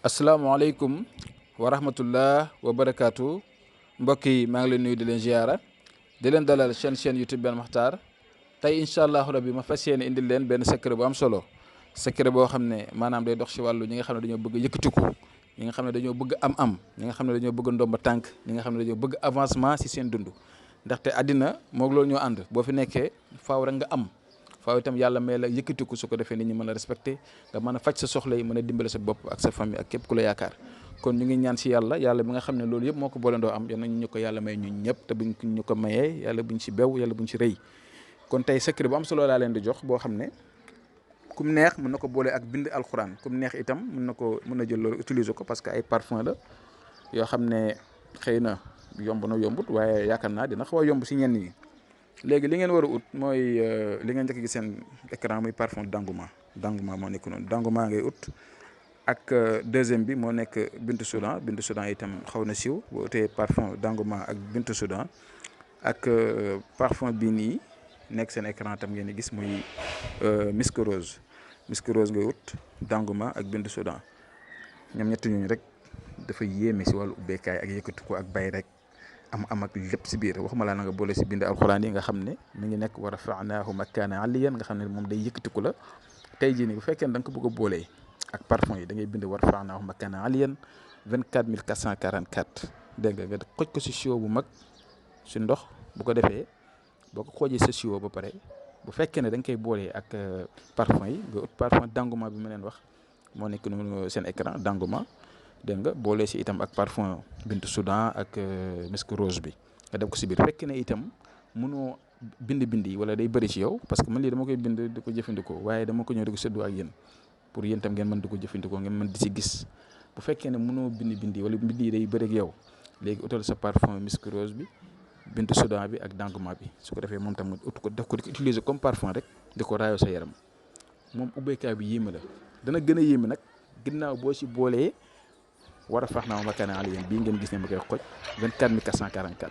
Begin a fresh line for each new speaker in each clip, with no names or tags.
asalaamaaleykum wa rahmatullah wa barakaatu mbokk yi maa ngi leen nuyu di leen ziara di leen dalal chaîne YouTube Ben Makhtar tey incha allahu rabbi ma fas yéene indil leen benn secret bu am solo secret boo xam ne maanaam day dox ci wàllu ñi nga xam ne dañoo bëgg yëkkatiku ñi nga xam ne dañoo bëgg am-am ñi nga xam ne dañoo bëgg ndomba tànk ñi nga xam ne dañoo bëgg avancement ci seen dund ndaxte àddina moog loolu ñoo ànd boo fi nekkee faaw rek nga am. faaw itam yàlla may la yëkkatiku su ko defee nit ñi mën a respecté nga mën a faj sa soxla yi mën a dimbale sa bopp ak sa famille ak képp ku la yaakaar kon ñu ngi ñaan si yàlla bi nga xam ne loolu yëpp moo ko boolendoo am yal nañ ñu ko yàlla may ñun ñëpp te buñ ñu ko mayee yàlla buñ si bew yàlla buñ si rëy kon tey secret bu am solo laa leen di jox boo xam ne kum neex mën na ko boole ak bind alxuraan kum neex itam mën na jël loolu utiliser ko parce que ay parfum la yoo xam ne xëy na yomb na yombut waaye yaakaar naa dina xaw a yomb si ñenn ñi léegi li ngeen war a ut mooy li ngeen njëkk gis seen écran muy parfum danguma moo nekk noonu danguma ngay ut ak deuxième bi moo nekk bintu Soudan itam xaw na siiw boo utee parfum danguma ak bintu Soudan ak parfum bii nii nekk seen écran tam ngeen di gis muy misk rose ngay ut danguma ak bintu Soudan ñoom ñett ñooñu rek dafa yéeme si wàllu ubbeekaay ak yëkkatu ko ak bay rek am ak lépp si biir waxuma laa na nga boole si bind alxuraan yi nga xam ne mi ngi nekk wa rafa'naahu makaanan aliyyan nga xam ne moom day yëkkatiku la tey jii nii bu fekkee ne da nga ko bëgg a boolee ak parfum yi da ngay bind wa rafa'naahu makaanan aliyyan 24444 dégg nga xoj ko si siwo bu mag si ndox bu ko defee boo ko xoojee sa siwo ba pare bu fekkee ne da nga koy boolee ak parfum yi nga ut parfum danguma bi ma leen wax moo nekk noonu seen écran danguma dégg nga boole si itam ak parfum bintu Soudan ak misk rose bi nga def ko si biir fekk ne itam mënoo bind yi wala day bëri ci yow parce que man lii dama koy bind di ko jëfandikoo waaye dama ko ñëw di ko séddoo ak yéen pour yéen tam ngeen mën di ko jëfandikoo ngeen mën di si gis bu fekkee ne mënoo bind yi wala bind yi day bëri ak yow léegi utal sa parfum misk rose bi bintu Soudan bi ak danguma bi su ko defee moom tam ut ko def ko di ko utiliser comme parfum rek di ko raayoo sa yaram moom ubbeekaay bi yéeme la dana gën a yéeme nag ginnaaw boo si boolee war a fax naa makaanan aliyyan bii ngeen gis ne ma koy xoj 24444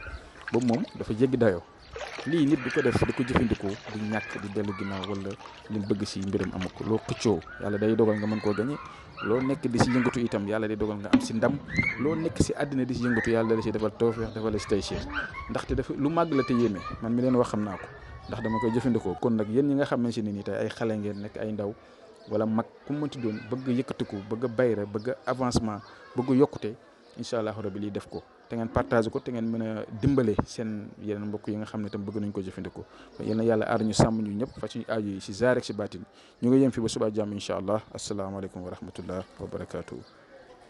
boobu moom dafa jéggi dayoo lii nit di ko def di ko jëfandikoo di ñàkk di dellu ginnaaw wala li mu bëgg si mbiram amu ko loo xëccoo yàlla day dogal nga mën koo gañe loo nekk di si yëngatu itam yàlla day dogal nga am si ndam loo nekk si àddina di si yëngatu yàlla da si defal tawfeex defal la si tey ndaxte dafa lu màgg la te yéeme man mi leen wax xam naa ko ndax dama koy jëfandikoo kon nag yéen ñi nga xam ne si nii tey ay xale ngeen nekk ay ndaw wala mag ku mënti doon bëgg yëkkatiku bëgg bayra bëgg avancement bëgg yokkute incha allah rabbi lii def ko te ngeen partage ko te ngeen mën a dimbale seen yeneen mbokk yi nga xam ne tam bëgg nañ ko jëfandikoo yal na yàlla aar ñu sàmm ñu ñëpp fa suñu aaju yi si zaar ak si baatin ñu ngi yem fi ba suba jàmm incha allah asalaamaaleykum wa rahmatullah wa barakaatu.